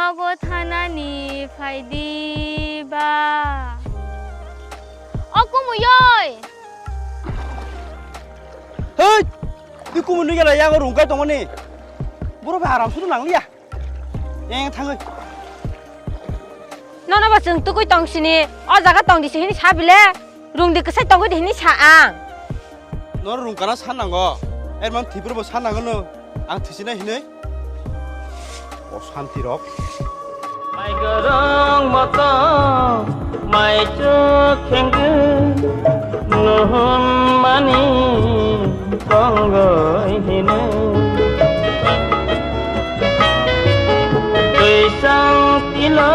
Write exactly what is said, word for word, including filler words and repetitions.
Nogo thanani phaidi ba. O kumui oi. Hei! Twi kumui nwi gela yago rungkai tongmani. Boro bai aram sudu nangliya. Eng thangwi. Nono ba chwng tugui tong sini. O jaga tong di se hini sa bile. Rung di kwsai tongwi di hini sa ang. Noro rung kana san nango. Erman thwipro bo san nango no. Ang thwisinai hinwi. O santi rok. Mai gorong moto, mai chuk khengke, nuhun mani tongoi hinwi. Twisang tilo